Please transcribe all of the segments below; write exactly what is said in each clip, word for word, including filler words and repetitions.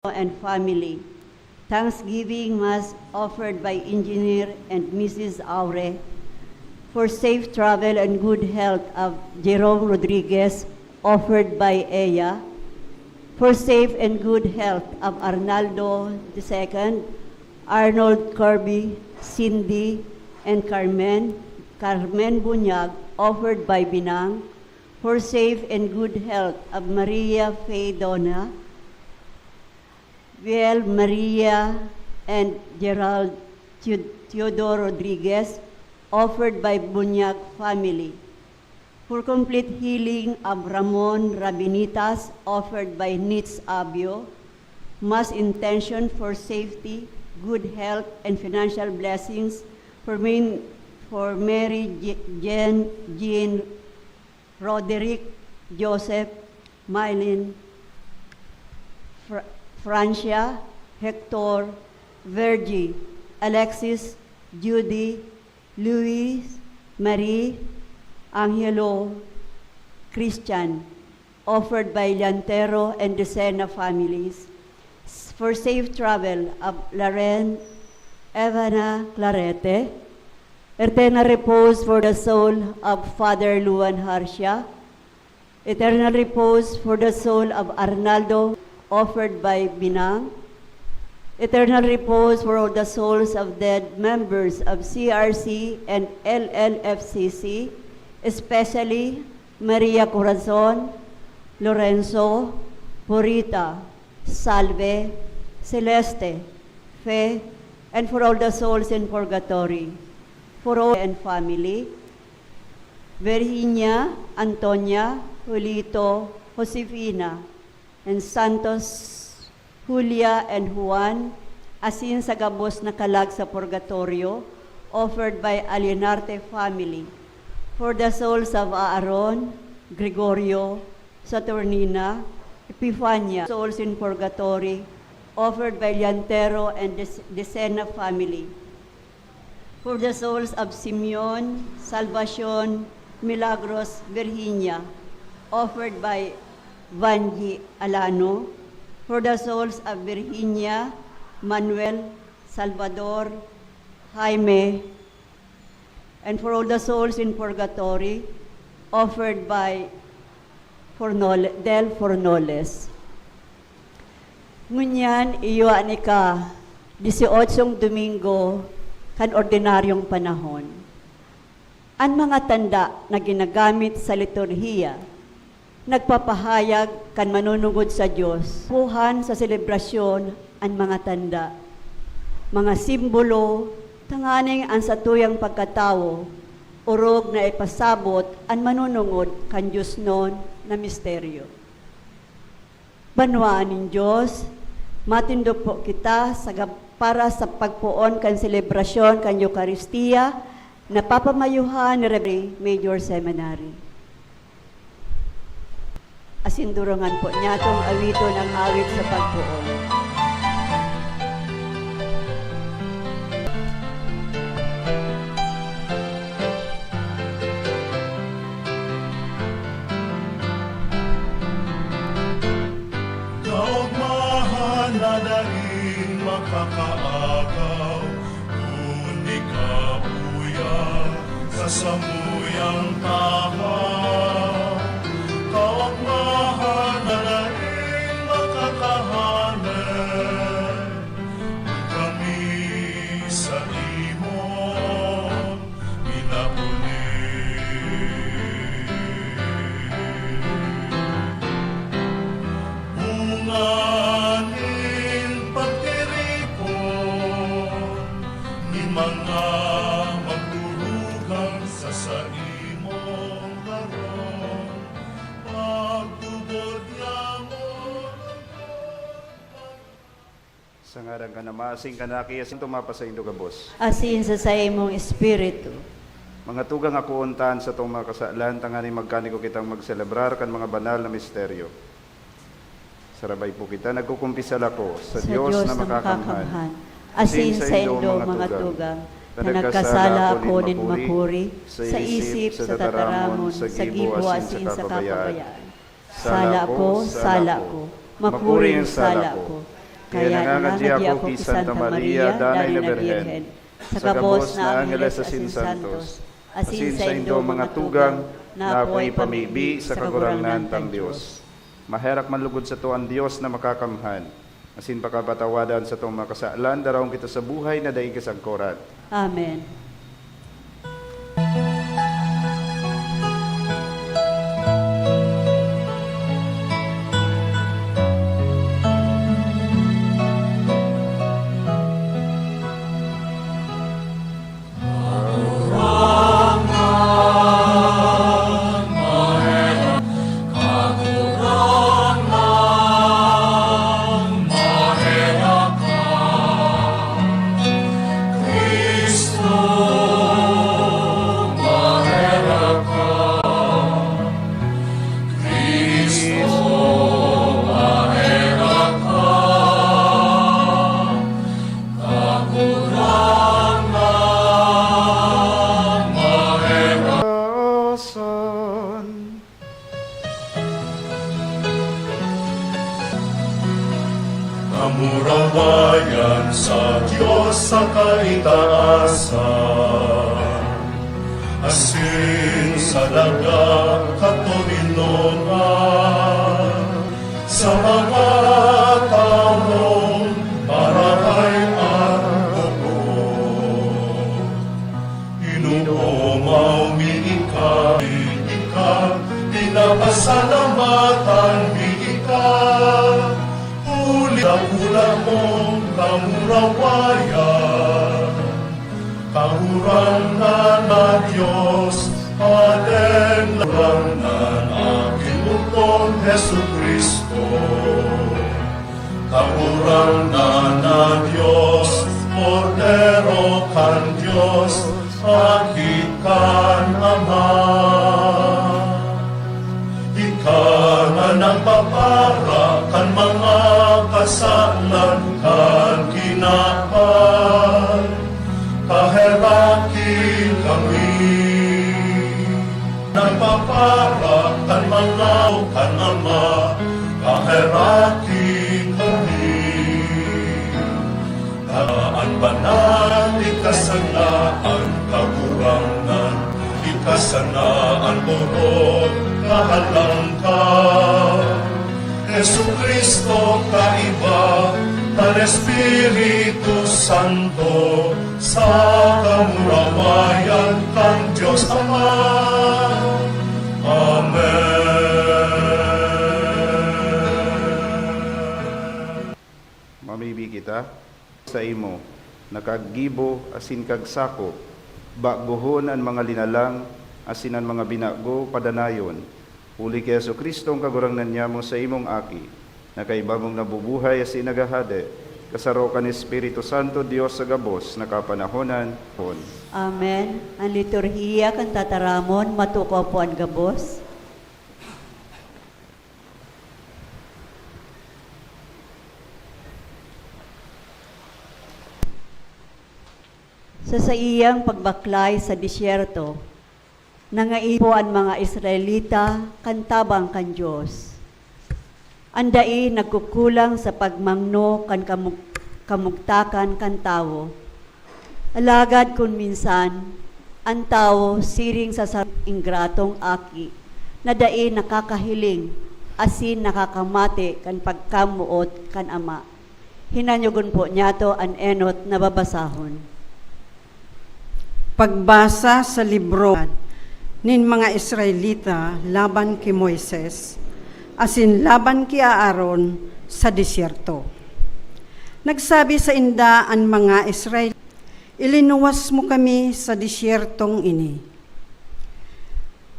and family. Thanksgiving Mass offered by Engineer and Missus Aure. For safe travel and good health of Jerome Rodriguez, offered by Eya. For safe and good health of Arnaldo the second, Arnold Kirby, Cindy, and Carmen, Carmen Bunyag, offered by Binang. For safe and good health of Maria Faye Dona, Viel Maria, and Gerald Theo-, Theodore Rodriguez, offered by Bunyag family. For complete healing of Ramon Rabinitas, offered by Nitz Abio. Mass intention for safety, good health, and financial blessings for, main, for Mary Je-, Jane, Jean, Roderick, Joseph, Mylene, Fra-, Francia, Hector, Virgie, Alexis, Judy, Luis, Marie, Angelo, Christian, offered by Llantero and Decena families. S-, for safe travel of Laren, Evana Clarete. Eternal repose for the soul of Father Luan Harcia. Eternal repose for the soul of Arnaldo, offered by Binang. Eternal repose for all the souls of dead members of C R C and L L F C C, especially Maria Corazon, Lorenzo, Purita, Salve, Celeste, Fe, and for all the souls in purgatory, for all and family, Virginia, Antonia, Julito, Josefina, and Santos, Julia, and Juan, asin sa gabos na kalag sa purgatorio, offered by Alinarte family, for the souls of Aaron, Gregorio, Saturnina, Epifania, souls in purgatory, offered by Llantero and Des-, Decena family. For the souls of Simeon, Salvacion, Milagros, Virginia, offered by Vanji Alano. For the souls of Virginia, Manuel, Salvador, Jaime, and for all the souls in purgatory, offered by Fornole-, Del Fornoles. Ngunyan, iyo an ika-dieciochong Domingo kan ordinaryong panahon. An mga tanda na ginagamit sa liturhiya nagpapahayag kan manunungod sa Dios. Kuhan sa selebrasyon an mga tanda, mga simbolo, tanganing an satuyang pagkatawo orog na ipasabot an manunungod kan diosnon na misteryo. Banwaan nin Dios, matindog po kita sa gab-, para sa pagpoon kan selebrasyon kan Eukaristia na papamayuhan ni Reverend Major Seminary. Asin durungan po niyatong awiton ang awit sa pagpoon. Kaogmahan na daing makakaagaw, kun ikabuya sa samuyang tahaw. Kaogmahan na daing makakahanay, kun kami sa imo pinapuli. Bunga nin pagtiripon nin mga magturugang sa saimong harong, pagtubod niya mo. Sa ngaran kan Ama, asin kan Aki, asin tumapa saindo gabos. Asin sa saimong espiritu. Mga tugang, akoon ta an satong mga kasalan, tanganing magkaniko kitang magselebrar kan mga banal na misteryo. Sarabay po kita, nagkukumpisal ako sa Sa Diyos Diyos na na makakamhan, makakamhan, asin asin saindo, saindo, mga mga tugang, tugang, na na nagkasala nagkasala ako ako nin nin makuri, makuri, sa sa isip, isip, sa sa tataramon, tataramon, sa sa gibo, gibo, asin asin sa sa kapabayaan. kapabayaan. Sala ko, sala ko. Makuri ang sala ko. Kaya nangangadya ako ki Santa Maria, Danay na Birhen, sa gabos na angeles asin santos, asin saindo mga tugang, na akoy pamibi sa Kagurangnan tang Dios. Maherak man lugod sato an Dios na Makakamhan, asin pakapatawadan satong mga kasalan, daraon kita sa buhay na dai kasagkoran. Amen. Kamurawayan sa Dios sa kaitaasan, asin sa daga katoninongan, sa mga tawong marahay an loob. Ginoo, maumi ika, ika, pinapasalamatan mi ika, huli dakula mong kamurawayan. Kagurangnan na Dios, Padeng Kagurangnan, Aki mo Jesu-Cristo. Kagurangnan na Dios, Kordero kan Dios, Aki kan Ama. Ika na nagpapara kan mga kasalan kan kinaban, kaheraki kami. Nagpapara kan mga kan Ama, kaheraki kami. An banal, ika sana an Kagurangnan, ika sana an orog na halangkaw. Jesu-Cristo, kaiba kan Espiritu Santo, sa kamurawayan kan Dios Ama. Amen. Mamibi kita. Saimo, na kaggibo asin kagsakop, bagohon an mga linalang asin an mga binago padanayon, huli ki Jesu-Cristo an Kagurangnan nyamo, saimong Aki, na kaiba mong nabubuhay asin naghahade, kasaro kan Espiritu Santo, Dios sa gabos na kapanahonan. Amen. An liturhiya kan tataramon, matukaw po an gabos. Sa saiyang pagbaklay sa disyerto, nangaipo an mga Israelita kan tabang kan Dios. An dai nagkukulang sa pagmangno kan kamug-, kamugtakan kan tawo. Alagad kun minsan, an tawo siring sa sarong ingratong aki na dai nakakahiling asin nakakamate kan pagkamoot kan Ama, hinanyogon po niyato an enot na babasahon. Pagbasa sa libro nin mga Israelita laban ki Moises asin laban ki Aaron sa desyerto. Nagsabi sainda an mga Israel, "Ilinuwas mo kami sa desyertong ini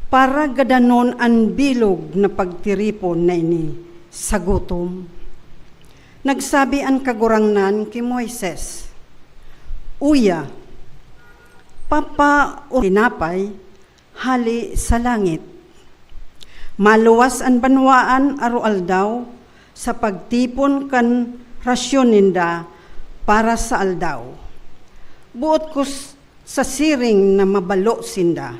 para gadanon an bilog na pagtiripon na ini sa gutom." Nagsabi an Kagurangnan ki Moises, "Uya, papa o tinapay hale sa langit. Maluwas an banwaan aroaldaw sa pagtipon kan rasyon ninda para sa aldaw. Boot ko s-, sa siring na mabalo sinda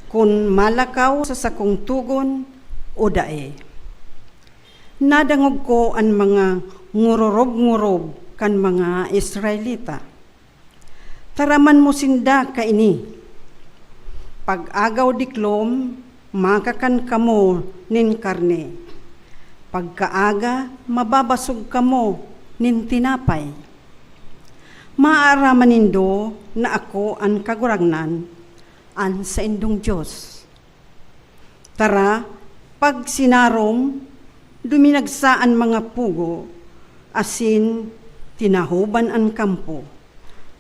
kun malakaw sa sakong togon o dai." Nadangog ko an mga ngurorob-ngorob kan mga Israelita. Taraman mo sinda kaini. Pag-aga o diklom, makakan kamo nin karne. Pagkaaga, mababasog kamo nin tinapay. Maaaraman nindo na ako an Kagurangnan, an saindong Dios. Tara, pag sinarom, duminagsa an mga pugo, asin tinahoban an kampo.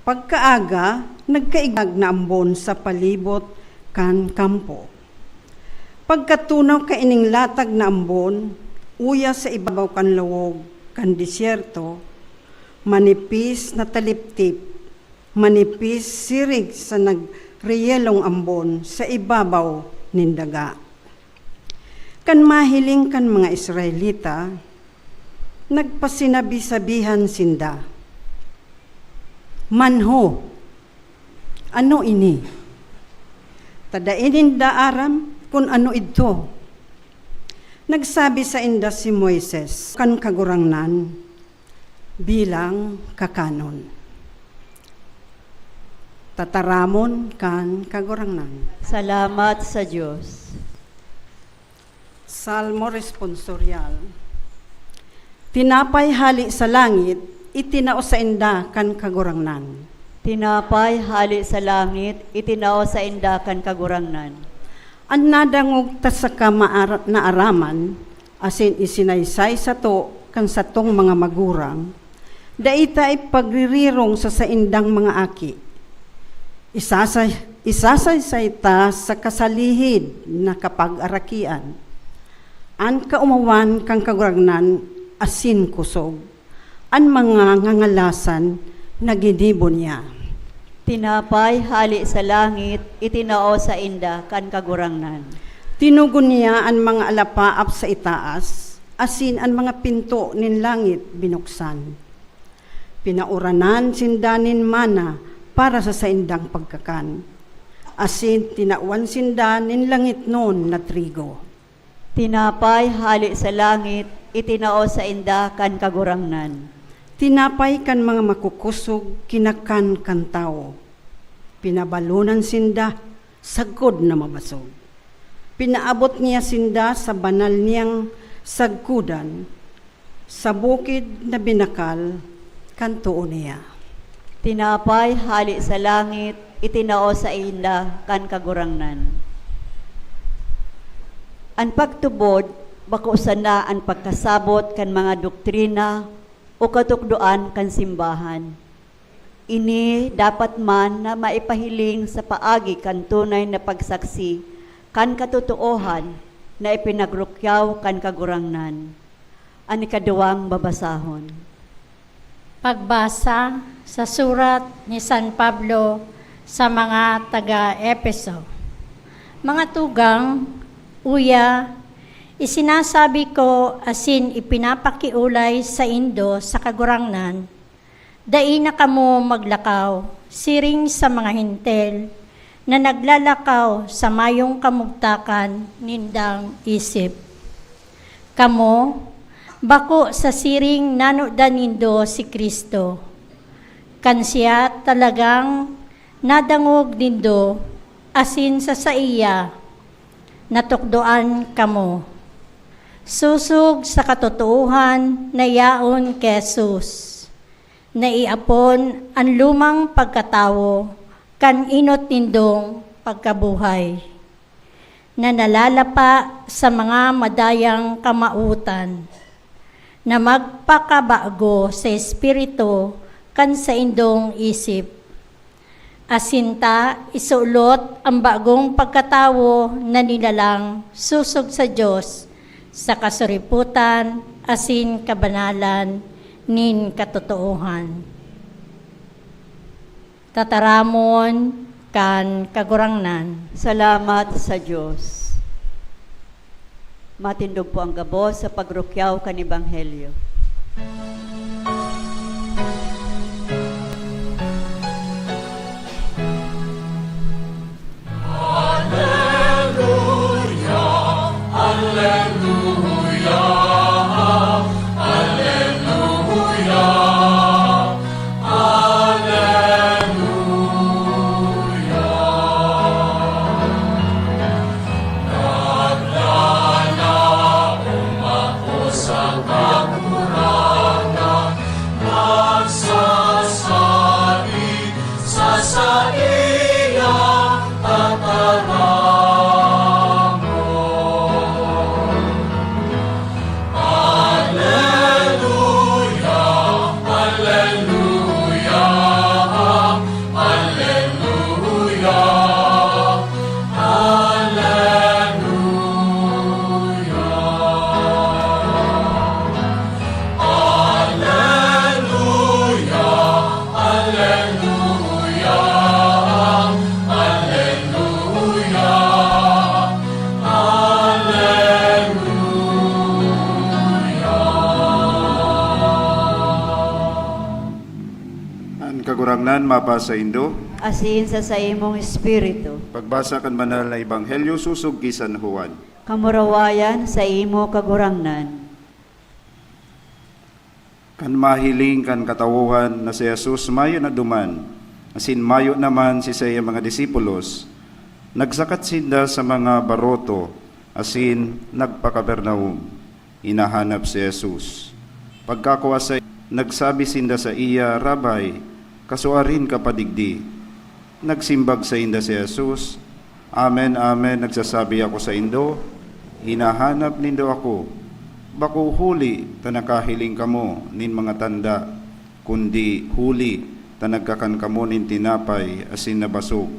Pagkaaga, nagkaigag na ambon sa palibot kan kampo. Pagkatunaw kaining latag na ambon, uya sa ibabaw kan lawog kan disyerto, manipis na taliptip, manipis siring sa nagreyelong ambon sa ibabaw nin daga. Kan mahiling kan mga Israelita, nagpasinabi-sabihan sinda, "Manho, ano ini?" Ta dai ninda aram kun ano idto. Nagsabi sainda si Moises kan Kagurangnan bilang kakanon. Tataramon kan Kagurangnan. Salamat sa Dios. Salmo Responsorial. Tinapay hale sa langit, itinao sainda kan Kagurangnan. Tinapay hale sa langit, itinao sainda kan Kagurangnan. An nadangog ta saka maar-, naaraman, asin isinaysay sato kan satong mga magurang, dai ta ipagririrong sa saindang mga aki. Isasay-, isasaysay ta sa kasalihid na kapag-arakian. An kaomawan kan Kagurangnan asin kosog, an mga ngangalasan na ginibo niya. Tinapay hale sa langit, itinao sainda kan Kagurangnan. Tinugon niya an mga alapaap sa itaas, asin an mga pinto nin langit binuksan. Pinauranan sinda nin mana para sa saindang pagkakan, asin tinawan sinda nin langitnon na trigo. Tinapay hale sa langit, itinao sainda kan Kagurangnan. Tinapay kan mga makukosog, kinakan kan tawo. Pinabalonan sinda, sagkod na mabasog. Pinaabot niya sinda sa banal niyang sagkodan, sa bukid na binakal kan too niya. Tinapay hale sa langit, itinao sainda kan Kagurangnan. An pagtubod, bako sana an pagkasabot kan mga doktrina o katukdoan kan simbahan. Ini dapat man na maipahiling sa paagi kan tunay na pagsaksi kan katotoohan na ipinagrukyaw kan Kagurangnan. An ikaduwang babasahon. Pagbasa sa surat ni San Pablo sa mga taga-Efeso. Mga tugang, uya, isinasabi ko asin ipinapakiolay saindo sa Kagurangnan, dai na kamo maglakaw siring sa mga Hentil na naglalakaw sa mayong kamugtakan nindang isip. Kamo, bako sa siring nanudan nindo si Cristo, kan siya talagang nadangog nindo, asin sa saiya natukdoan kamo. Sosog sa katotoohan na yaon ki Jesus, naiapon an lumang pagkatawo kan enot nindong pagkabuhay, na nalalapa sa mga madayang kamawotan, na magpakabago sa espiritu kan saindong isip, asin ta isulot an bagong pagkatawo na nilalang sosog sa Dios sa kasuripotan asin kabanalan nin katotoohan. Tataramon kan Kagurangnan. Salamat sa Dios. Matindog po ang gabos sa pagrukyaw kan Ebanghelyo. Kagurangnan mapasaindo. Asin sa saimong espiritu. Pagbasa kan Banal na Ebanghelyo sosog ki San Juan. Kamurawayan sa imo, Kagurangnan. Kan mahiling kan katawohan na si Jesus mayo na duman, asin mayo naman si saiyang mga disipulos, nagsakat sinda sa mga baroto asin nagpa-Capernaum. Hinahanap si Jesus. Pagkakua sa, nagsabi sinda saiya, "Rabbi, kasuarin ka pa digdi." Nagsimbag sainda si Jesus, "Amen, amen, nagsasabi ako saindo, hinahanap nindo ako, bako huli ta nakahiling kamo nin mga tanda, kundi huli ta nagkakan kamo nin tinapay asin nabasog.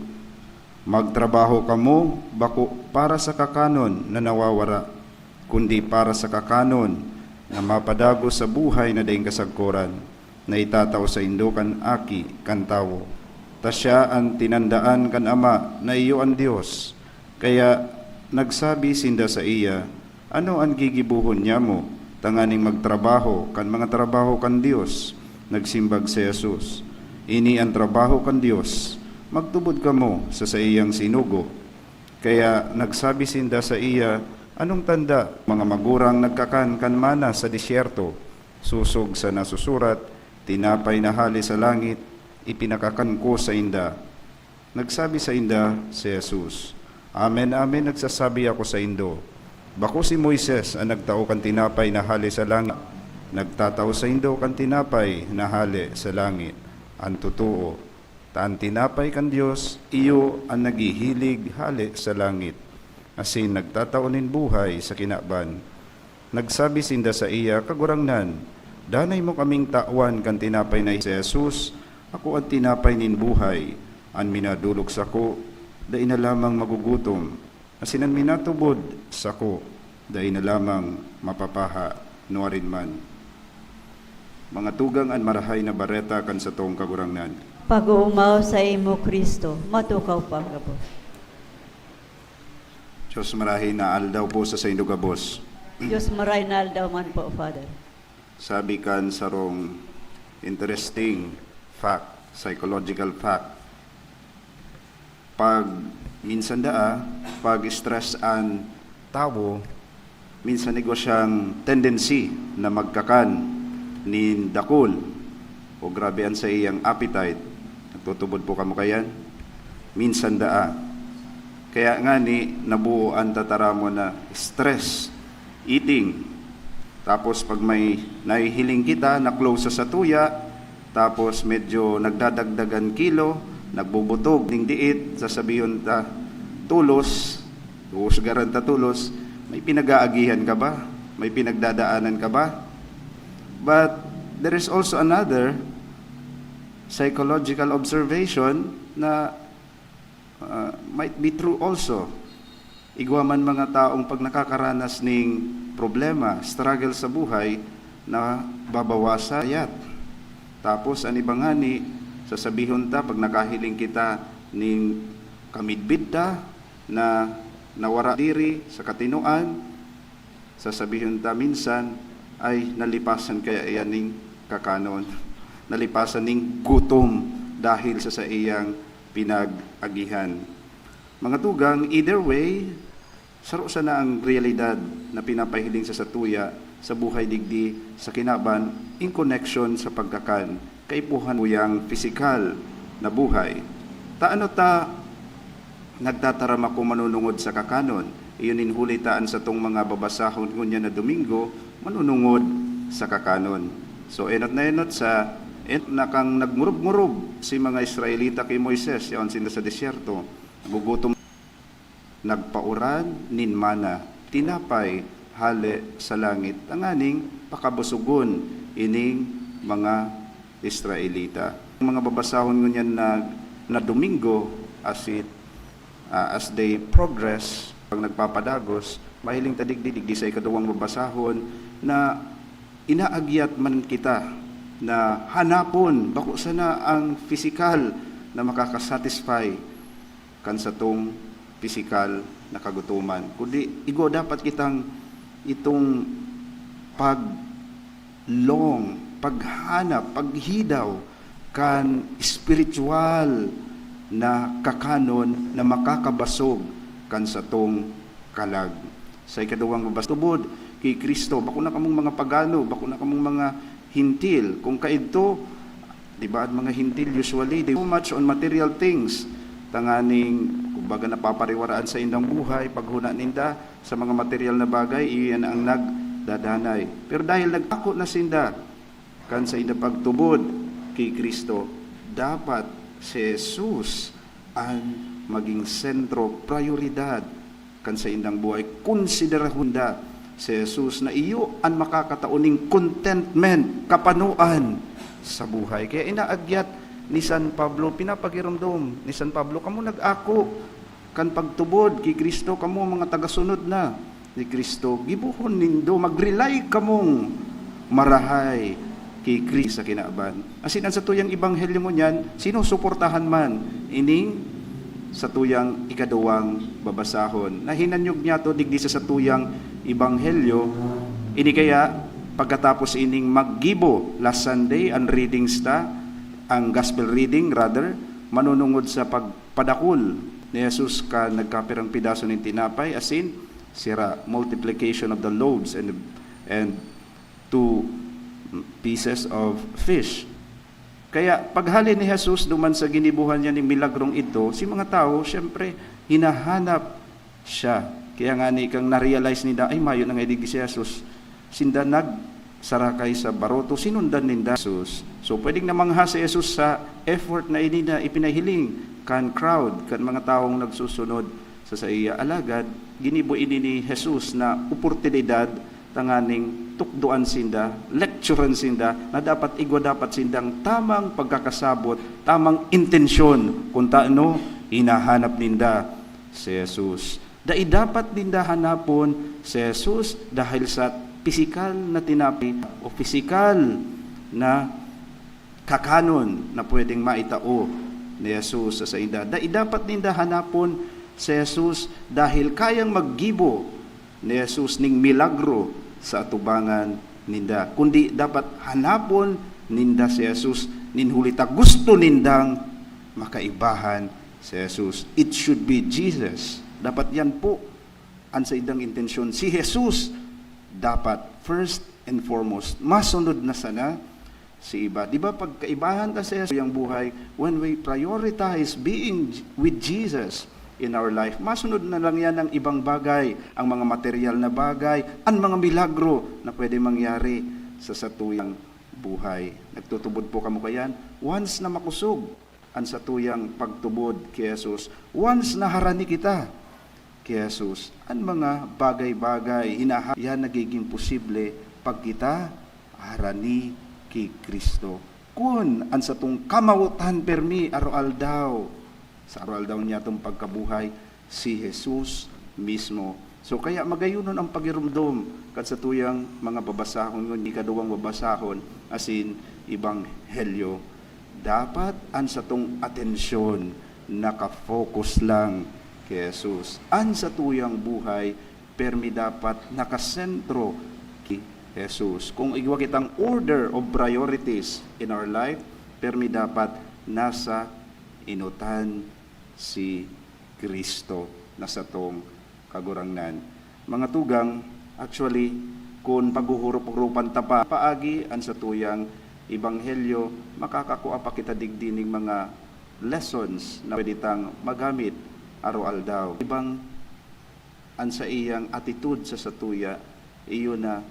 Magtrabaho kamo bako para sa kakanon na nawawara, kundi para sa kakanon na mapadagos sa buhay na daing kasagkoran, na itatao saindo kan Aki kan Tawo. Ta siya an tinandaan kan Ama na iyo an Dios." Kaya nagsabi sinda saiya, "Ano an gigibohon nyamo tanganing magtrabaho kan mga trabaho kan Dios?" Nagsimbag si Jesus, "Ini an trabaho kan Dios, magtubod kamo sa saiyang sinugo." Kaya nagsabi sinda saiya, "Anong tanda?" Mga magurang nagkakan kan mana sa disyerto, sosog sa nasusurat, "Tinapay na hale sa langit, ipinakakan ko sainda." Nagsabi sainda si Jesus, "Amen, amen, nagsasabi ako saindo, bako si Moises an nagtao kan tinapay na hale sa langit. Nagtatao saindo kan tinapay na hale sa langit. An totoo, ta an tinapay kan Dios iyo an naghihilig hale sa langit, asin nagtatao nin buhay sa kinaban." Nagsabi sinda saiya, "Kagurangnan, danay mo kaming tawan kan tinapay na si Jesus, ako an tinapay nin buhay. An minadolok sako, dai na lamang magugutom, asin an minatubod sako, dai na lamang mapapaha nuarin man." Mga tugang, an Marahay na Bareta kan satong Kagurangnan. Pag-oomaw saimo, Cristo, matukaw pa gabos. Diyos marahay na aldaw po sa saindo gabos. Diyos marahay na aldaw man po, Father. Sabi kan sarong interesting fact, psychological fact, pag minsan daa, pag stress an tawo, minsan igwa siyang tendency na magkakan nin dakul o grabe an saiyang appetite. Nagtutubod po kamo kayan? Minsan daa. Kaya ngani, nabuo an tataramon na stress eating. Tapos pag may nahihiling kita na close sa satuya, tapos medyo nagdadagdagan kilo, nagbubutog ning diit, sasabihon ta, "Tolos, huhusgaran ta tolos, may pinag-aagihan ka ba? May pinagdadaanan ka ba?" But there is also another psychological observation na, ah, might be true also. Igwa man mga taong pag nakakaranas ning problema, struggle sa buhay, nababawasan an payat. Tapos an iba ngani, sasabihon ta, pag nakahiling kita nin kamidbid ta na nawara diri sa katinoan, sasabihon ta minsan, "Ay, nalipasan kaya iyan ning kakanon." Nalipasan ning gutom dahil sa saiyang pinag-agihan. Mga tugang, either way, saro sana ang realidad na pinapahiling sa satuya sa buhay digdi sa kinaban in connection sa pagkakan, kaipuhan mo yang pisikal na buhay. Ta ano ta nagtataram ako manunungod sa kakanon? Iyo nin huli ta an satong mga babasahon ngunyan na Domingo, manunungod sa kakanon. So, enot na enot sa, enot na kan nagngurub-ngurub si mga Israelita ki Moises, yaon sinda sa desyerto. Nagugutom, nagpauran nin mana, tinapay hale sa langit, tanganing pakabusugon ining mga Israelita. Ang mga babasahon ngunyan na, na Domingo, as it, ah, as they progress, pag nagpapadagos, mahiling ta digdi, digdi sa ikaduwang babasahon, na inaagyat man kita na hanapon, bako sana ang pisikal na makakasatisfy kan satong pisikal na kagutoman, kundi igwa dapat kitang itong pag-long, paghanap, paghidaw kan espiritual na kakanon na makakabasog kan satong kalag. Sa ikaduwang babas-, tubod ki Cristo, bako na kamong mga pagano, bako na kamong mga Hentil. Kung kaidto, di ba, an mga Hentil, usually, they so much on material things. Tanganing, kumbaga, napapariwaraan sa indang buhay, paghuna ninda sa mga material na bagay, iyan ang nagdadanay. Pero dahil nag-ako na sinda, kan sainda pagtubod ki Cristo, dapat si Jesus an magin sentro, prayoridad kan saindang buhay. Konsiderahon da si Jesus na iyo an makakatao ning contentment, kapanoan sa buhay. Kaya inaagyat ni San Pablo, pinapagiromdom ni San Pablo, "Kamo nag-ako kan pagtubod ki Cristo, kamo mga tagasunod na ni Cristo, gibohon nindo, mag-rely kamong marahay ki Cristo sa kinaban." Asin an satuyang ebanghelyo ngunyan, sinusuportahan man ining satuyang ikaduwang babasahon. Nahinanyog niyato digdi sa satuyang ebanghelyo, ini kaya pagkatapos ining maggibo last Sunday, an readings ta, ang gospel reading rather, manunungod sa pag padakul ni Jesus kan nagkapirang pidaso nin tinapay asin sira, multiplication of the loaves and, and two pieces of fish. Kaya paghale ni Jesus duman sa ginibohan niya nin milagrong idto, si mga tawo, siyempre, hinahanap siya. Kaya ngani kan na-realize ninda, "Ay, mayo na nga digdi si Jesus." Sinda nagsarakay sa baroto, sinundan ninda si Jesus. So, pwedeng namangha si Jesus sa effort na ini na ipinahiling kan crowd, kan mga tawong nagsusunod sa saiya. Alagad, ginibo ini ni Jesus na oportunidad tanganing tukdoan sinda, lektsyoran sinda, na dapat igwa dapat sindang tamang pagkakasabot, tamang intensyon, kung taano hinahanap ninda si Jesus. Dai dapat ninda hanapon si Jesus dahil sa pisikal na tinapay o pisikal na kakanon na pwedeng maitao ni Jesus sa sainda. Dai dapat ninda hanapon si Jesus dahil kayang maggibo ni Jesus ning milagro sa atubangan ninda, kundi dapat hanapon ninda si Jesus nin huli ta gusto nindang makaibahan si Jesus. It should be Jesus. Dapat yan po an saindang intensyon. Si Jesus dapat first and foremost. Masunod na sana si iba. Di ba, pagkaibahan ta sa satuyang buhay, when we prioritize being with Jesus in our life, masunod na lang yan ang ibang bagay, ang mga material na bagay, ang mga milagro na pwede mangyari sa satuyang buhay. Nagtutubod po kamo kayan? Once na makosog an satuyang pagtubod ki Jesus, once na harani kita ki Jesus, an mga bagay-bagay hinaha-, yan nagiging posible pag kita harani ki Cristo. Kun an satong kamawotan permi aroaldaw, sa aroaldaw niyatong pagkabuhay, si Jesus mismo. So, kaya magayonon ang pagiromdom kan satuyang mga babasahon ngunyan, ikaduwang babasahon, asin ebanghelyo. Dapat an satong atensyon naka-focus lang ki Jesus. An satuyang buhay permi dapat nakasentro ki Jesus. Kung igwa kitang order of priorities in our life, permi dapat nasa enotan si Cristo na satong Kagurangnan. Mga tugang, actually, kun paghuhurup-hurupan ta pa paagi an satuyang ebanghelyo, makakakua pa kita digdi ning mga lessons na pwede tang magamit aroaldaw. Ibang an saiyang attitude sa satuya, iyo na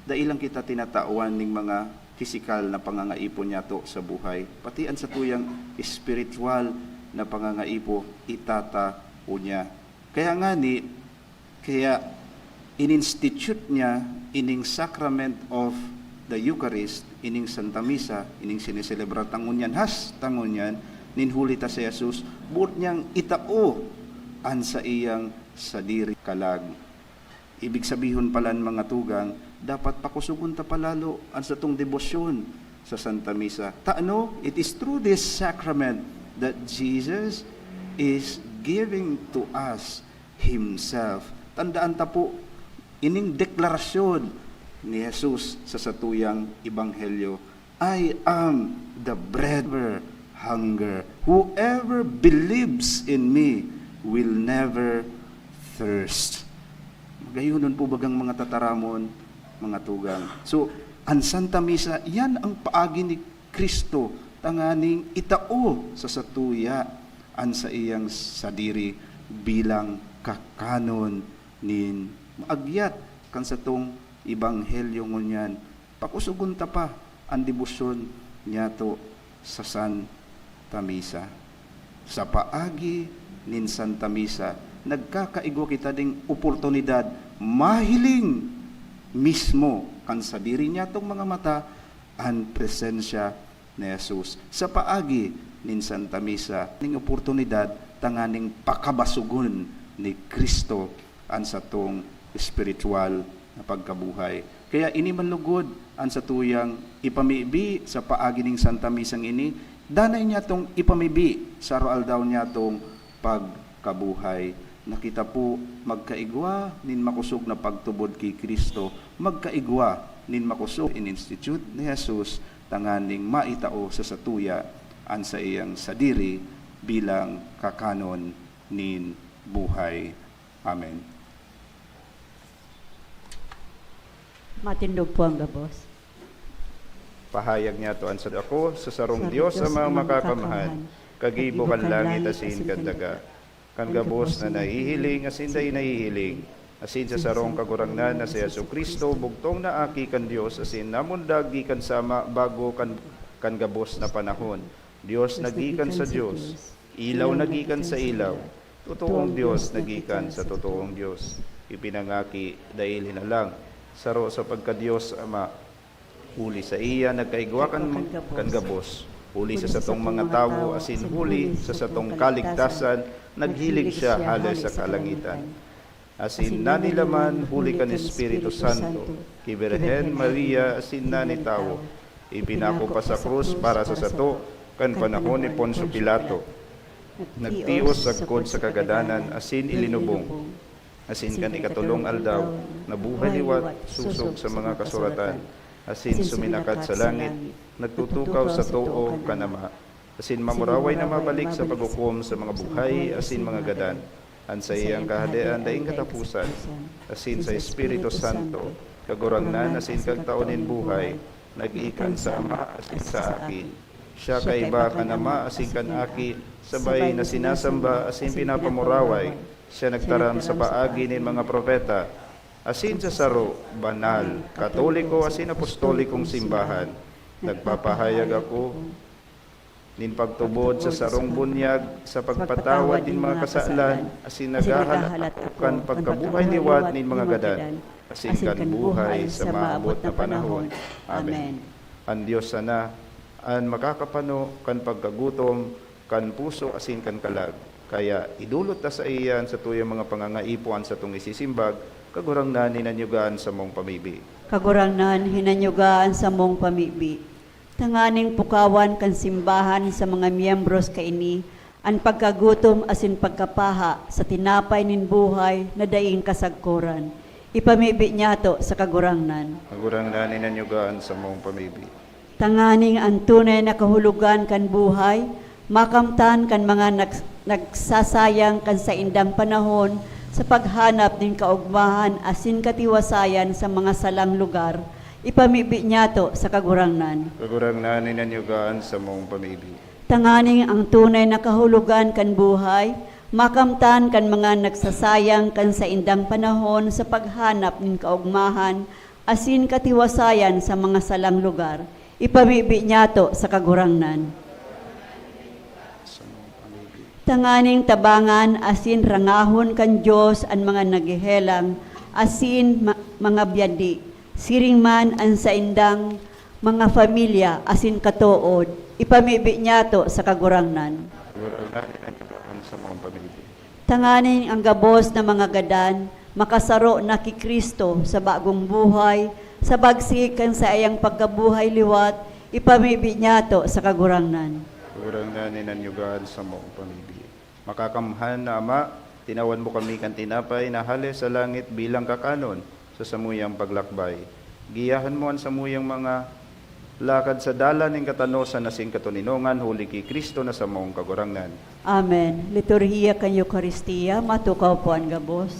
dai lang kita tinatawan ning mga pisikal na pangangaipo niyato sa buhay, pati an satuyang espiritual na pangangaipo itatao niya. Kaya ngani, kaya in-institute niya ining Sacrament of the Eucharist, ining Santa Misa, ining sineselebrar ta ngunyan, hasta ngunyan, nin huli ta si Jesus, boot niyang itao an saiyang sadiri kalag. Ibig sabihon palan, mga tugang, dapat pakusogon ta pa lalo an satong debosyon sa Santa Misa. Ta ano, it is through this sacrament that Jesus is giving to us Himself. Tandaan ta po, ining deklarasyon ni Jesus sa satuyang ebanghelyo, "I am the bread of hunger. Whoever believes in me will never thirst." Magayonon po bagang mga tataramon, mga tugang. So, an Santa Misa, yan ang paagi ni Cristo tanganing itao sa satuya an saiyang sadiri bilang kakanon nin maagyat kan satong ebanghelyo ngunyan. Pakusogon ta pa an debosyon niyato sa Santa Misa. Sa paagi nin Santa Misa, nagkakaigwa kita ning oportunidad mahiling mismo kan sadiri niyatong mga mata an presensya ni Jesus. Sa paagi nin Santa Misa, ning oportunidad tanganing pakabasogon ni Cristo an satong espiritual na pagkabuhay. Kaya ini man lugod an satuyang ipamibi sa paagi ning Santa Misang ini, danay niyatong ipamibi sa aroaldaw niyatong pagkabuhay. Na kita po magkaigwa nin makosog na pagtubod ki Cristo, magkaigwa nin makosog in-institute ni Jesus tanganing maitao sa satuya an saiyang sadiri bilang kakanon nin buhay. Amen. Matindog po ang gabos. Pahayag niyato an sa ako, sa sarong Sa Dios Dios Ama Ama makakamhan, makakamhan, kagibo kan langit asin kan daga, kan gabos na nahihiling asin dai nahihiling, asin sa sarong Kagurangnan na si Jesu-Cristo, bugtong na Aki kan Dios asin namundag gikan sa Ama bago kan, kan gabos na panahon. Dios na gikan sa Dios, ilaw na gikan sa ilaw, totoong Dios na gikan sa totoong Dios, ipinangaki, dai linalang, saro sa pagka-Dios Ama. Huli saiya nagkaigwa kan, kan gabos, huli sa satong mga tawo, asin huli sa satong kaligtasan, naghilig siya hale sa kalangitan. Asin nanilaman huli kan Espiritu Santo, ki Birhen Maria asin nani tawo, ipinako pa sa krus para sa sato, kan panahon ni Poncio Pilato. Nagtios sagkod sa kagadanan asin ilinubong. Asin kan ikatolong aldaw, nabuhay liwat sosog sa mga kasuratan, asin suminakat sa langit, nagtutukaw sa too kan Ama. Asin mamuraway na mabalik sa paghukom sa mga buhay asin mga gadan. An saiyang kahadean daing kataposan, asin sa Espiritu Santo, Kagurangnan asin Kagtao nin buhay, nag-ikan sa Ama asin sa Aki. Siya kaiba kan Ama asin kan Aki, sabay na sinasamba asin pinapamuraway. Siya nagtaram sa paagi nin mga propeta, asin sa saro, banal, katoliko asin apostolikong simbahan. Nagpapahayag ako nin pagtubod sa sarong bunyag sa pagpatawad nin mga kasalan, asin naghahalat ako kan pagkabuhay liwat nin mga gadan, asin kan buhay sa maabot na panahon. Amen. An Dios sana an makakapano kan pagkagutom kan puso asin kan kalag. Kaya idolot ta saiya an satuyang mga pangangaipo, an satong isisimbag, Kagurangnan, hinanyuga an samong pamibi. Kagurangnan, hinanyuga an samong pamibi. Tanganing pukawan kan simbahan sa mga miyembros kaini an pagkagutom asin pagkapaha sa tinapay nin buhay na daing kasagkoran. Ipamibi niyato sa Kagurangnan. Kagurangnan, hinanyuga an samong pamibi. Tanganing an tunay na kahulogan kan buhay makamtan kan mga nags-, nagsasayang kan saindang panahon sa paghanap nin kaogmahan asin katiwasayan sa mga salang lugar, ipamibi niyato sa Kagurangnan. Kagurangnan, hinanyuga an samong pamibi. Tanganing ang tunay na kahulogan kan buhay makamtan kan mga nagsasayang kan saindang panahon sa paghanap nin kaogmahan asin katiwasayan sa mga salang lugar, ipamibi niyato sa Kagurangnan. Tanganing tabangan asin rangahon kan Dios an mga naghehelang asin ma-, mga byadi, siring man an saindang mga pamilya asin katood, ipamibi niyato sa Kagurangnan. Kagurangnan, hinanyuga an samong pamibi. Tanganing ang gabos na mga gadan makasaro na ki Cristo sa bagong buhay, sa bagsik kan saiyang pagkabuhay liwat, ipamibi niyato sa Kagurangnan. Kagurangnan, hinanyuga an samong pamibi. Makakamhan na Ama, tinawan mo kami kan tinapay na hale sa langit bilang kakanon sa samuyang paglakbay. Giyahan mo an samuyang mga Lakad sa dalan nin katanosan asin katoninongan huli ki Cristo na samong Kagurangnan. Amen. Liturhiya kan Eukaristia, matukaw po an gabos.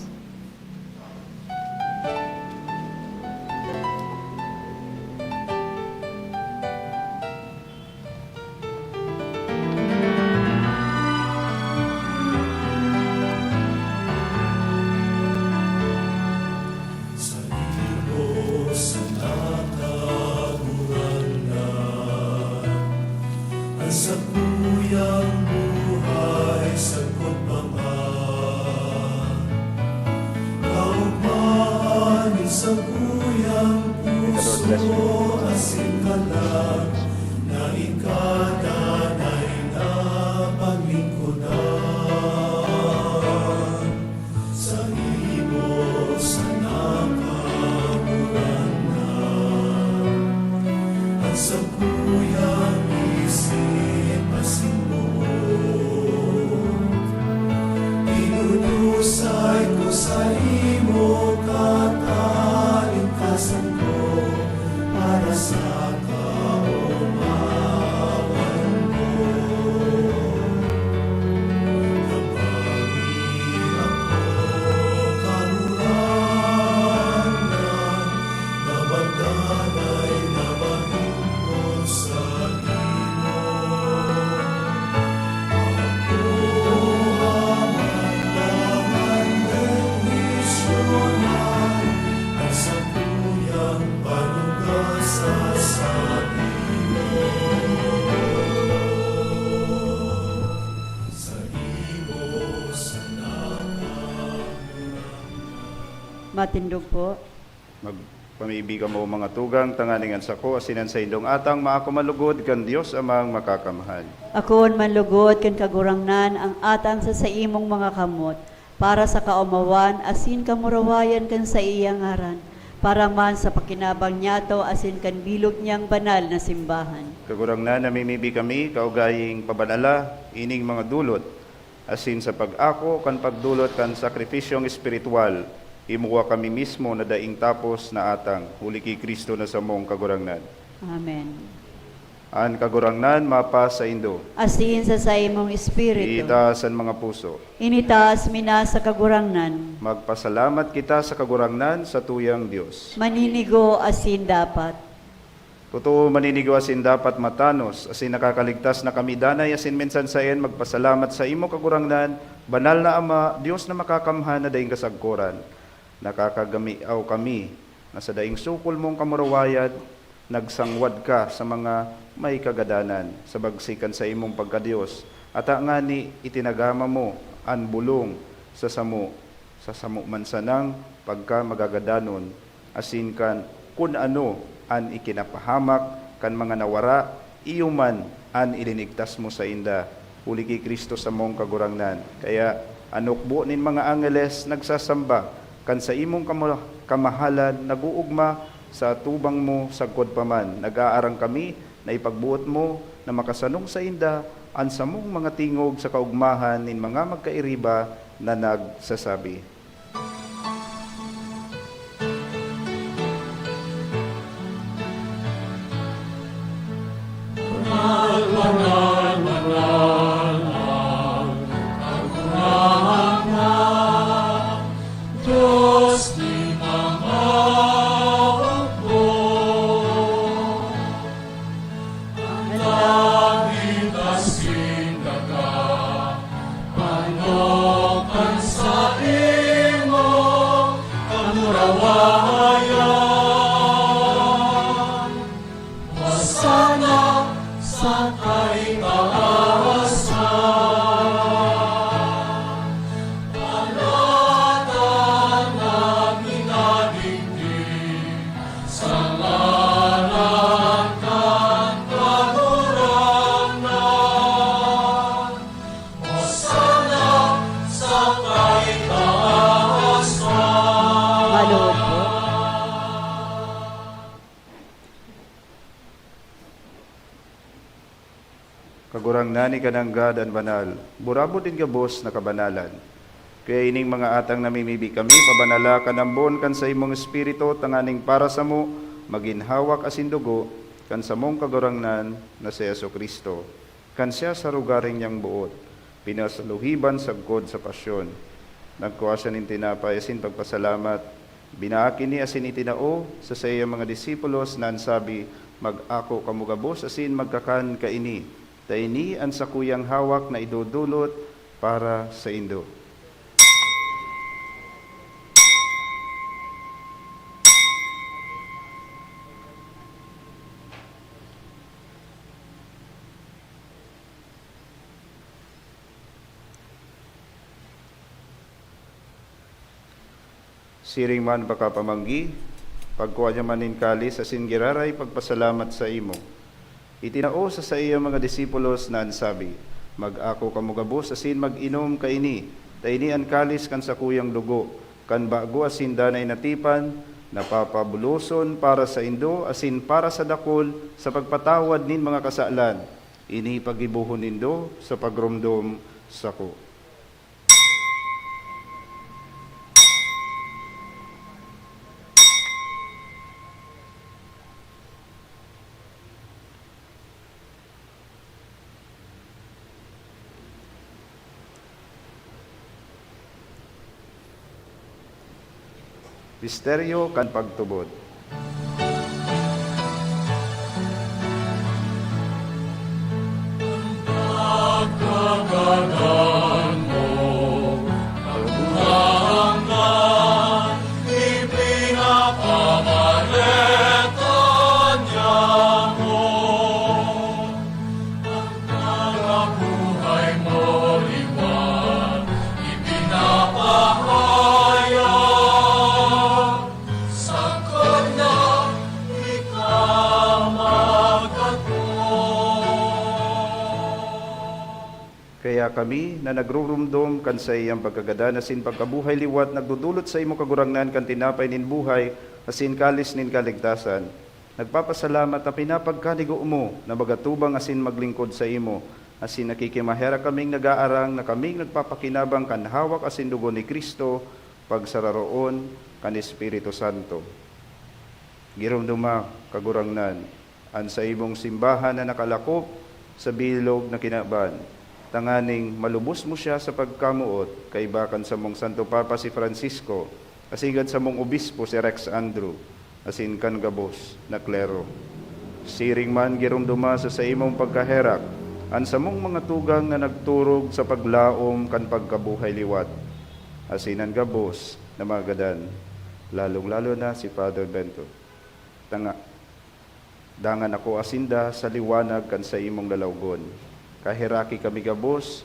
Sa gabos na Kagurangnan, an sakuyang buhay sagkod pa man. Kaogmahan nin sakuyang puso asin kalag na ika danay na paglingkodan. Sa imo sana, Kagurangnan, an sakuyang isip asin boot, idudusay ko sa imo katalingkasan ko para sa kaomawan ko. Tabangi ako, Kagurangnan, na magdanay na mahimbong sa imo. Ako, Ama, ang misyonan, ang sakuyang panuga sa sabi mo. Sa imo sana. Matindog po. Magpamibi kamo, mga tugang, tanganing an sako asin an saindong atang maako manlugod kan Dios Amang Makakamhan. Akoon manlugod kan Kagurangnan ang atang sa saimong mga kamot, para sa kaomawan asin kamurawayan kan saiyang ngaran, para man sa pakinabang niyato asin kan bilog niyang banal na simbahan. Kagurangnan, namimibi kami, kaugaying pabanala ining mga dulot, asin sa pag-ako kan pagdolot kan sakripisyong espiritual, himuwa kami mismo na daing tapos na atang, huli ki Cristo na samong Kagurangnan. Amen. An Kagurangnan mapasaindo. Asin sa saimong espiritu. Itaas an mga puso. Initaas mi na sa Kagurangnan. Magpasalamat kita sa Kagurangnan, sa tuyang Dios. Maninigo asin dapat. Totoo, maninigo asin dapat matanos, asin nakakaligtas na kami danay asin minsan saen magpasalamat sa imo, Kagurangnan, Banal na Ama, Dios na makakamhan na daing kasagkoran. Nakakagamiaw kami na sa daing sukol mong kamurawayan, nagsangwad ka sa mga may kagadanan, sa bagsikan sa imong pagka-Dios, ata ngani itinagama mo an bolong sa samo, sa samo man sanang pagkamagagadanon, asin kan kun ano an ikinapahamak kan mga nawara, iyo man an ilinigtas mo sainda. Huli ki Cristo samong Kagurangnan. Kaya an hukbo nin mga angeles nagsasamba, kan saimong kama-, kamahalan nag-oogma sa atubang mo sagkod pa man. Nag-aarang kami na ipagboot mo na makasanong sainda an samong mga tingog sa kaogmahan nin mga magkairiba na nagsasabi. An langit asin daga, panokan sa imo kamurawayan. Hosana sa kaitaasan. Palatan na minadigdi sa ngaran kan Kagurangnan. Hosana sa kaitaasan. Maluhod po. Kagurangnan, ika nanggad an banal. Burabod nin gabos na kabanalan. Kaya ining mga atang namimibi kami, pabanala kan ambon kan saimong Espiritu, tanganing para samo, magin hawak asin dugo, kan samong Kagurangnan na si Jesu-Cristo, kan siya sa rogaring niyang boot, pinasaluhiban sagkod sa pasyon. Nagkua siya nin tinapay asin pagpasalamat, binaak ini asin itinao sa saiyang mga disipulos na an sabi, "Mag-ako kamo gabos asin magkakan kaini, ta ini an sakuyang hawak na idodolot para saindo." Siring man pakapamanggi, pagkua niya man nin kalis asin giraray pagpasalamat saimo. Itinao sa saiyang mga disipulos na an sabi, "Mag-ako kamo gabos asin mag-inom kaini, ta ini an kalis kan sakuyang dugo, kan bago asin danay na tipan, na papabuloson para saindo asin para sa dakul sa pagpatawad nin mga kasalan. Ini paggibohon nindo sa pagromdom sako." Misteryo kan pagtubod. Kaya kami na nagrurumdom kan saiyang pagkagadan asin pagkabuhay liwat nagdodolot saimo, Kagurangnan, kan tinapay nin buhay asin kalis nin kaligtasan. Nagpapasalamat ta pinapagkanigo mo na magatubang asin maglingkod saimo, asin nakikimaherak kaming nag-aarang na kaming nagpapakinabang kan hawak asin dugo ni Cristo, pagsararoon kan Espiritu Santo. Giromdoma, Kagurangnan, an saimong simbahan na nakalakop sa bilog na kinaban, tanganing malubos mo siya sa pagkamoot, kaiba kan samong Santo Papa si Francisco, asin kan samong obispo si Rex Andrew, asin kan gabos na klero. Siring man giromdoma sa saimong pagkaherak an samong mga tugang na nagturog sa paglaom kan pagkabuhay liwat, asin an gabos na mga gadan, lalong-lalo na si Father Bento. Tanga, dangan ako asinda sa liwanag kan saimong lalawgon. Kaheraki kami gabos,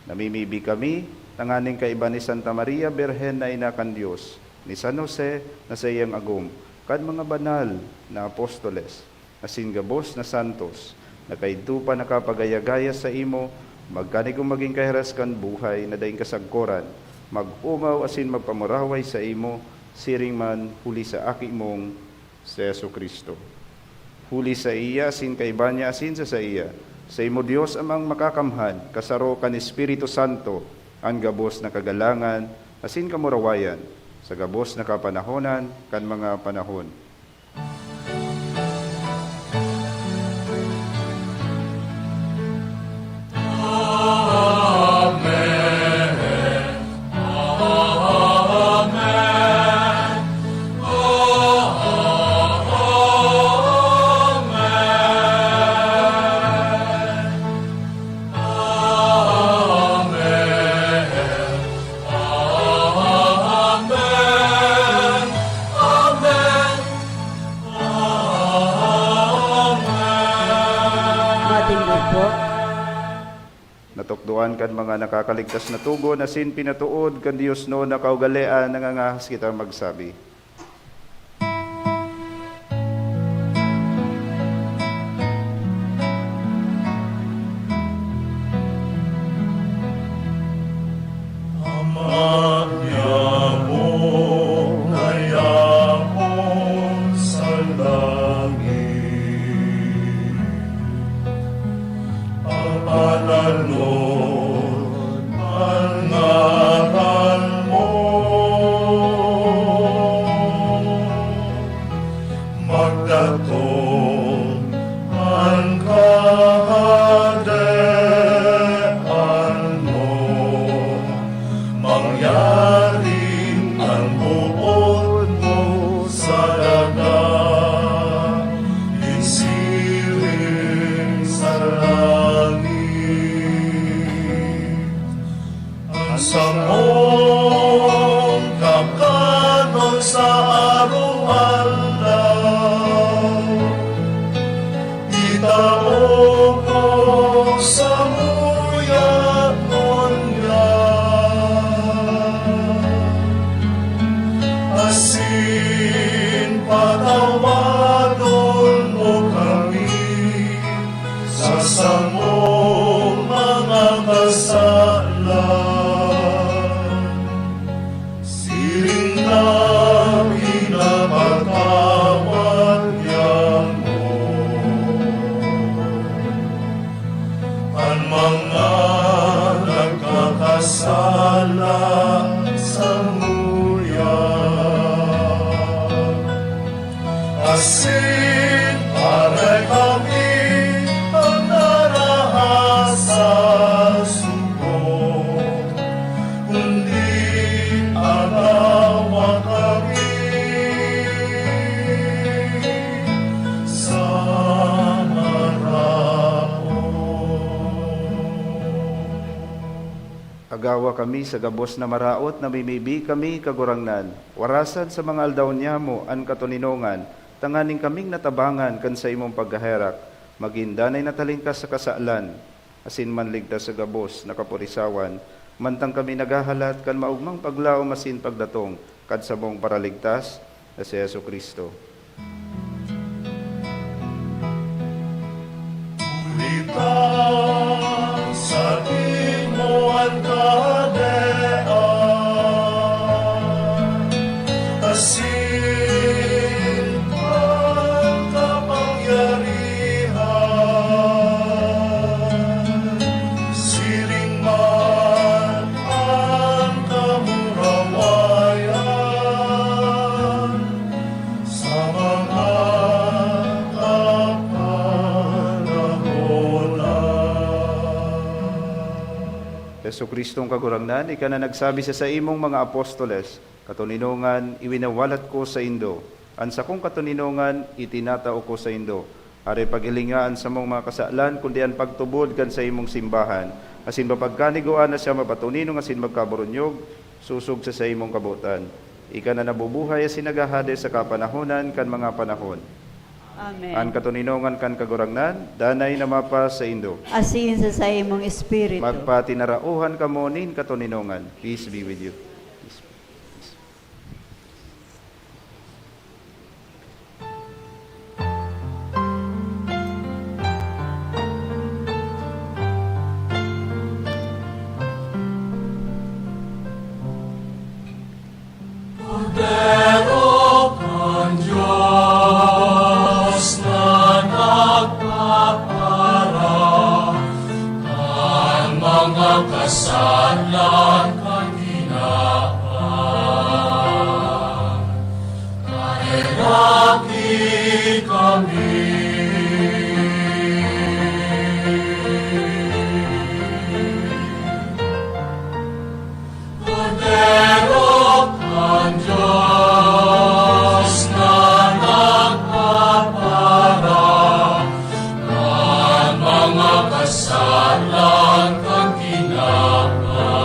namimibi kami, tanganing kaiba ni Santa Maria Birhen na ina kan Dios, ni San Jose na saiyang agom, kan mga banal na apostoles, asin gabos na santos, na kaidto pa nakapagaya-gaya saimo, magkanigong magin kahiras kan buhay na daing kasagkoran, mag-omaw asin magpamuraway saimo, siring man huli sa Aki mong si Jesu-Cristo. Huli saiya, asin kaiba niya, asin sa saiya, saimo, Dios Amang Makakamhan, kasaro kan Espiritu Santo, an gabos na kagalangan asin kamurawayan, sa gabos na kapanahonan kan mga panahon. Matindog po. Natukdoan kan mga nakakaligtas na togon asin pinatood kan diosnon na kaugalean, nangangahas kita magsabi. Ama niamo, kaya mo sa langit, papananon an ngaran mo. Magdatong samong mga kasalan, siring na pinapatawad niya mo an mga nagkakasala samuya. Asin aray kami an naraha sa sugod, kundi agawa kami sa maraot. Agawa kami sa gabos na maraot, namimibi kami, Kagurangnan. Warasan sa mga aldaw niyamo an katoninongan, tanganing kaming natabangan kan saimong pagkaherak, magin danay na talingkas sa kasalan, asin manligtas sa gabos na kapurisawan, mantang kami naghahalat kan maogmang paglaom asin pagdatong kan samong Paraligtas na si Jesu-Cristo. Huli ta saimo an kahadean, asin an kapangyarihan, siring man an kamurawayan sa mga kapanahonan. Jesu-Cristong Kagurangnan, ika na nagsabi sa saimong mga apostoles, "Katoninongan, iwinawalat ko saindo. An sakong katoninongan, itinatao ko saindo." Aray paghilinga an samong mga kasalan, kundi an pagtubod kan saimong simbahan, asin mapagkanigoan na siya mapatoninong asin magkaburunyog, sosog sa saimong kabotan. Ika na nabubuhay asin naghahade sa kapanahonan kan mga panahon. Amen. An katoninongan kan Kagurangnan, danay na mapasaindo. Asin sa saimong espiritu. Magpatinarauhan kamo nin katoninongan. Peace be with you. Peace. Kordero kan Dios na nagpapara kan mga kasalan kan tinawan. Kaheraki kami. Kordero kan Dios na nagpapara kan mga kasalan kan tinawan.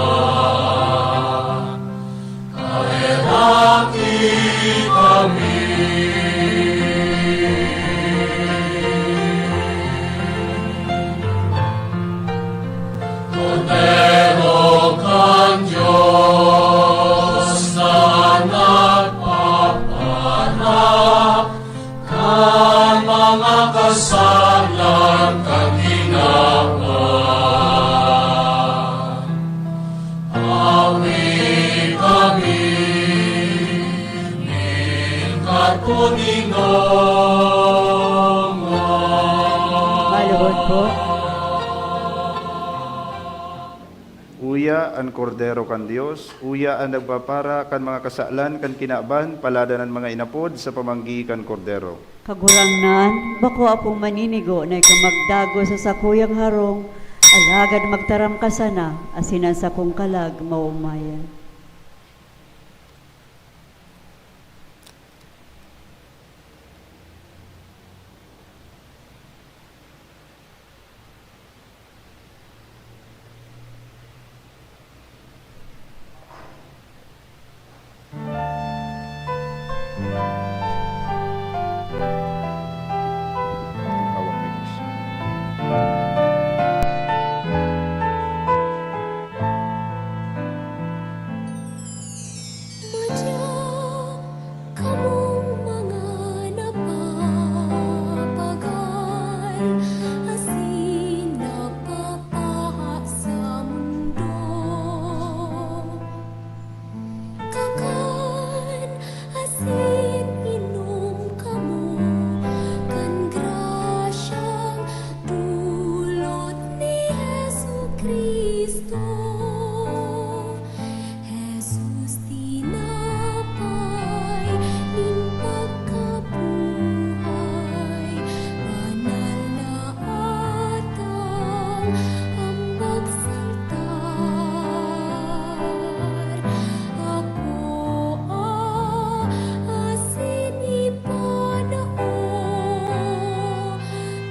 Kaheraki kami. Kordero kan Dios na nagpapara kan mga kasalan kan tinawan. Awi kami nin katoninongan. Maluhod po. Uya an Kordero kan Dios, uya an nagpapara kan mga kasalan kan kinaban, paladan an mga inapod sa pamanggi kan Kordero. Kagurangnan, bako akong maninigo na ika magdagos sa sakuyang harong, alagad magtaram ka sana, asin an sakong kalag maomayan. Ambag sa altar, akoa asin ipanao,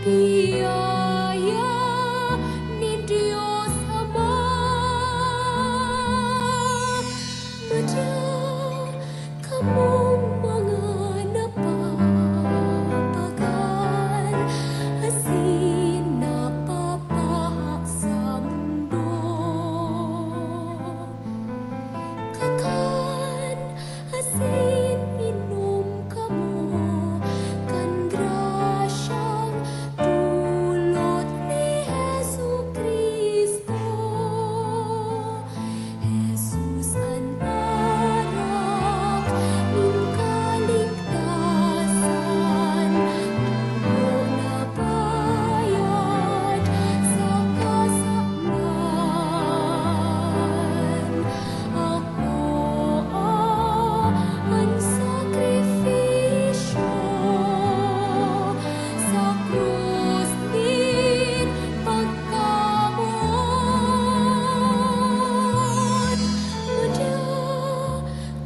biyaya nin Dios Ama. Madya kamong mga napapagal asin napapahak sa mundo. Kakan asin inom kamo kan grasyang dulot ni Jesu-Cristo. Jesus an arak nin kaligtasan, dugo na bayad sa kasalan. Akoa an sakripisyo sa krus nin pagkamoot. Madya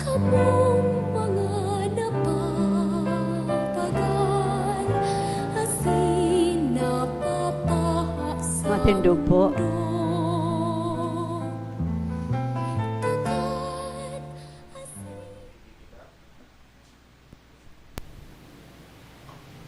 kamong mga napapagal asin napapahak sa Matindog po. Mundo. Kakan asin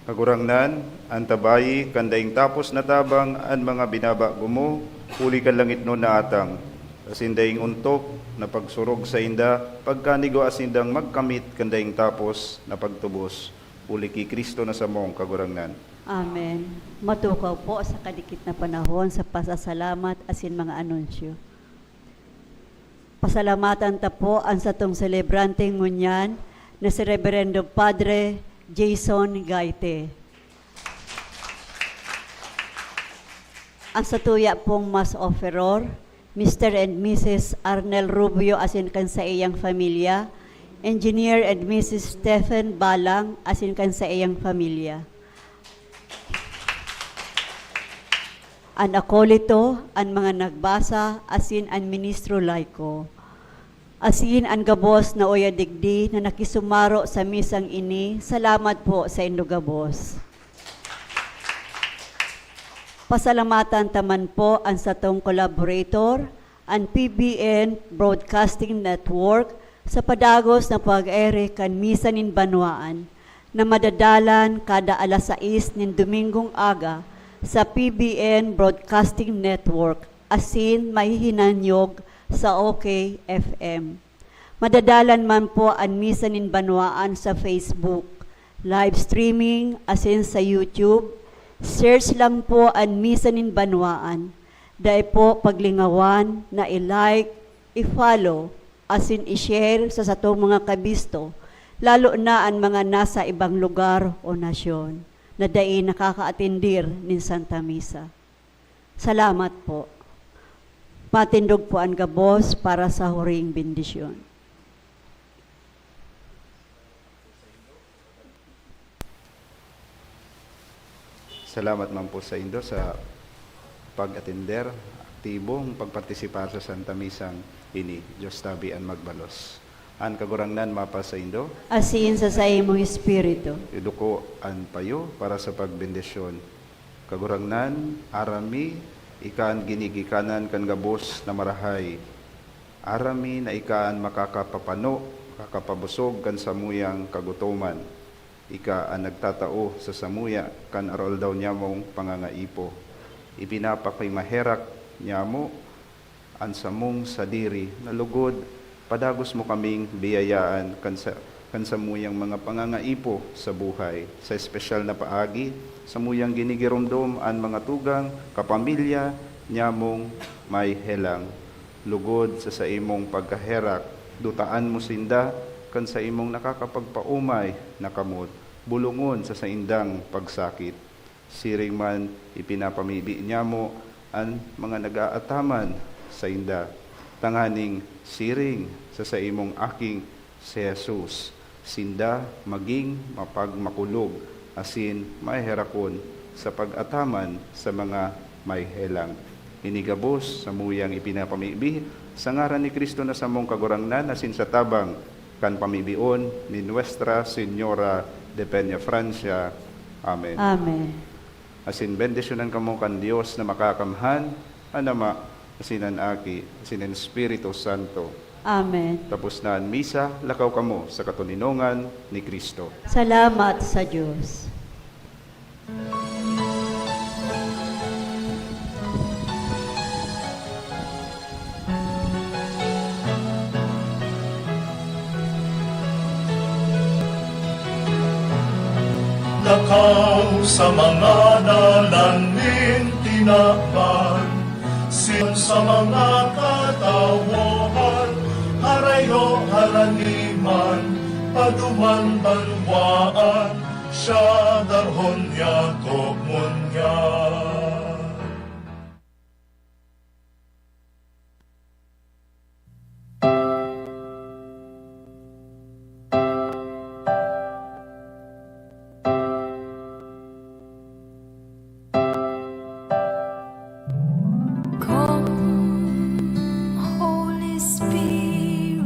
Kagurangnan, antabayi kan daing tapos na tabang an mga binabago mo huli kan langitnon na atang, asin daing ontok na pagsurog sainda pagkanigwaa sindang magkamit kan daing tapos na pagtubos, huli ki Cristo na samong Kagurangnan. Amen. Matukaw po sa kadikit na panahon sa pasasalamat asin mga anunsyo. Pasalamatan ta po an satong selebrante ngunyan na si Reberendo Padre Jason Gaite. An satuya pong Mass Offeror, Mister and Missus Arnel Rubio asin kan saiyang pamilya, Engineer and Missus Stephen Balang asin kan saiyang pamilya. An akolito, an mga nagbasa, asin an ministro laiko. Asin an gabos na oya digdi na nakisumaro sa misang ini, salamat po saindo gabos. Pasalamatan ta man po an satong collaborator, an P B N Broadcasting Network, sa padagos na pag-ere kan Misa nin Banwaan, na madadalan kada alas sais nin Domingong aga sa P B N Broadcasting Network asin mahihinanyog sa OK F M. Madadalan man po an Misa nin Banwaan sa Facebook, live streaming, asin sa YouTube. Search lang po an Misa nin Banwaan. Dai po paglingawan na i-like, i-follow, asin i-share sa satong mga kabisto, lalo na an mga nasa ibang lugar o nasyon na dai nakakaatendir nin Santa Misa. Salamat po. Matindog po an gabos para sa huring bendisyon. Salamat man po saindo sa pag-atender, aktibong pagpartisipar sa Santa Misang ini. Dios tabi an magbalos. An Kagurangnan mapasaindo. Asin sa saimong espiritu. Iduko an payo para sa pagbendisyon. Kagurangnan, aram mi, ika an ginigikanan kan gabos na marahay. Aram mi na ika an makakapapano, makakapabusog kan samuyang kagutoman. Ika an nagtatao sa samuya kan aroaldaw nyamong pangangaipo. Ipinapakimaherak nyamo an samong sadiri na lugod, padagos mo kaming biyayaan kan sa, kan samuyang mga pangangaipo sa buhay. Sa espesyal na paagi, samuyang ginigiromdom an mga tugang, kapamilya nyamong may helang. Lugod sa saimong pagkaherak, dutaan mo sinda kan saimong nakakapagpaomay na kamot. Bolongon sa saindang pagsakit. Siring man, ipinapamibi nyamo an mga nag-aataman sainda, tanganing siring sa saimong Aking si Jesus, sinda magin mapagmakulog asin maheherakon sa pag-ataman sa mga may helang. Ini gabos samuyang ipinapamibi sa ngaran ni Cristo na samong Kagurangnan, asin sa tabang kan pamibion ni Nuestra Señora de Peña Francia. Amen. Amen. Asin bendisyonan kamo kan Dios na makakamhan, an Ama, asin an Aki, asin an Espiritu Santo. Amen. Tapos na an misa, lakaw kamo sa katoninongan ni Cristo. Salamat sa Dios. Lakaw sa mga dalan nin tinaban, sin sa mga katawohan, harayo, haraniman, paduman, banwaan, siya darhon niya, tokmon niya. Come, Holy Spirit,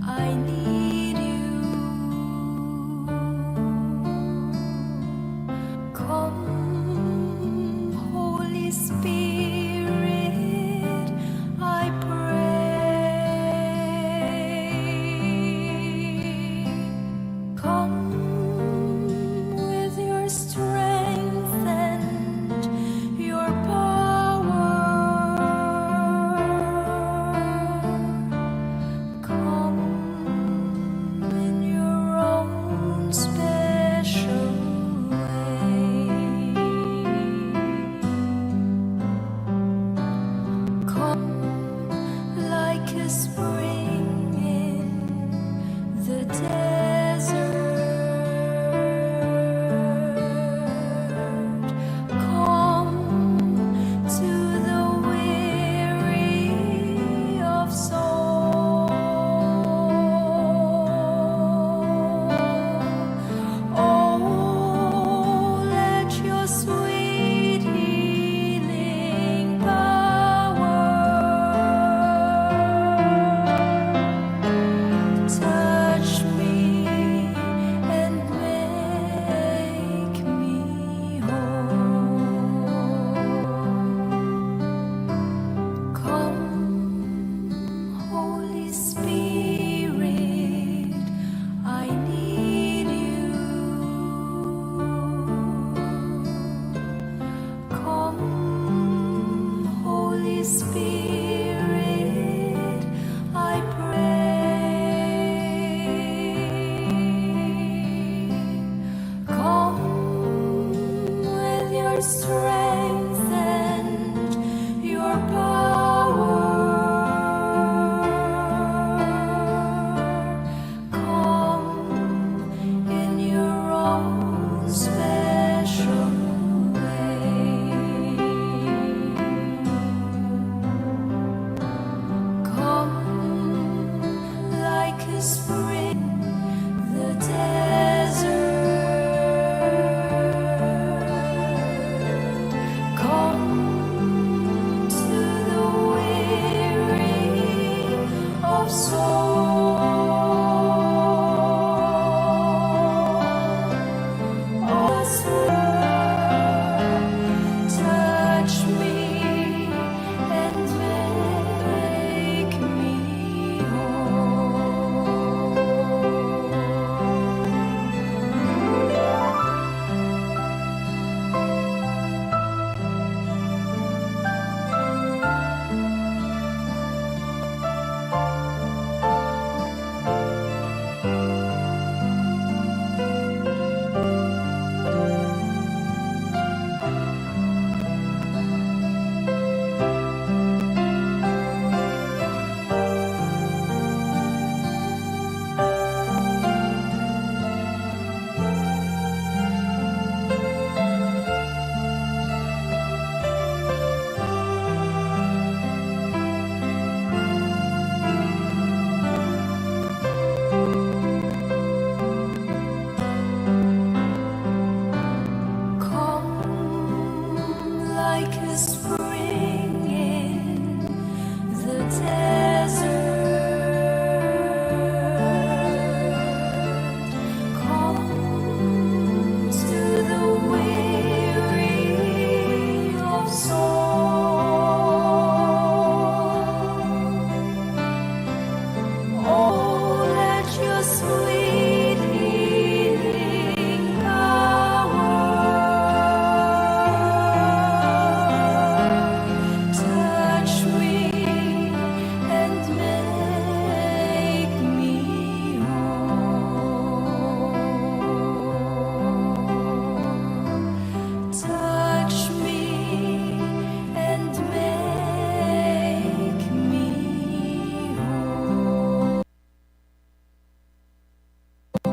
I need you. Come, like a spring.